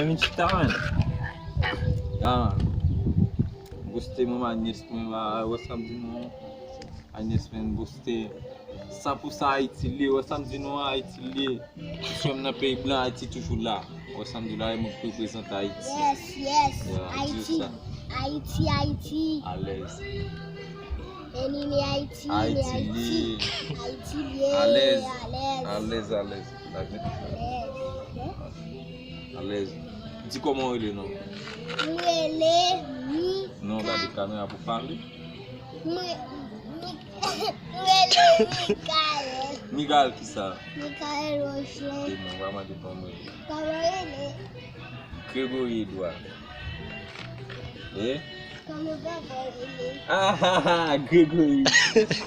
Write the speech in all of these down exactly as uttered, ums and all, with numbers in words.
Mwen vin chita, man. Ah, boste mwen, Agnès mwen, ba, wè sa m di nou. Agnès mwen, boste. San pou san Ayiti li ye, wè sa m di nou an, Ayiti li ye. Sou m nan peyi blan, Ayiti toujou la. Wè sa m di la, e mwen k reprezante Ayiti. Yes, yes. Yeah, Ayiti. Ayiti, Ayiti. Alèz. Eni li Ayiti, li Ayiti. Ayiti li ye. Alèz. Alèz, alèz. Alèz. Alèz. Di kòman w rele non. Mwen rele Mikael. Non, gade kamera pou pale. Mwen, mwen rele Mikael. Mikael kisa? Mikael Roger. E mwen, pa mande kòman w rele. Kòman w rele? Gregory Edouard. E? Kòman papa w rele? Ah, ah, ah, Gregory.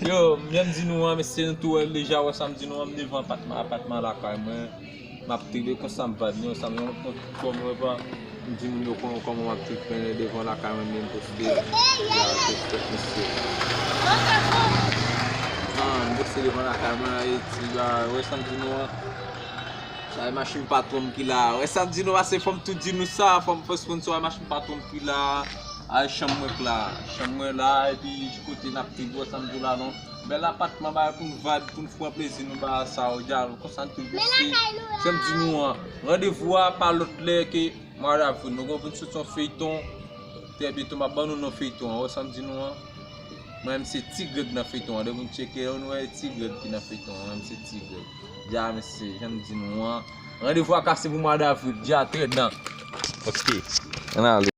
Yo, m di nou an, mesye, nou tou wè l deja, wè sa m di nou an, m devan apatman, apatman lakay mwen. M ap tande konsa m vibe, men sa m yon kont kòm mwen pa. M di moun yo kòman, kòman m ap trip men devan lakay mwen, men m poste. Ya, respè, mesye. Ah, m poste devan lakay mwen, Ayiti, ba, wè sa m di nou an. Sa e machin patwon m ki la. Wè sa m di nou, pase fò m tou di nou sa, fò m fè sponsor, e machin patwon m ki la. Ay, chanm mwen k la. Chanm mwen la, epi di kote n ap trip, wè sa m di w la non. Bèl apatman, bagay pou n vibe, pou n pran plezi nou, bagay sa yo, djal, konsa n tou vin se. Jan m di nou an, randevou a pa lòt lè ke mwa davril. Nou gon pou n sot yon feyton. Trè byento, m ap ban nou non feyton an. Wè sa m di nou an? Mwen menm se Ti Greg nan feyton an. Depi nou tcheke yo, nou wè Ti Greg ki nan feyton an. Mwen menm se Ti Greg. Dja, mesye, jan m di nou an. Randevou a kase pou mwa davril. Dja, trè dan. Ok. Ann ale.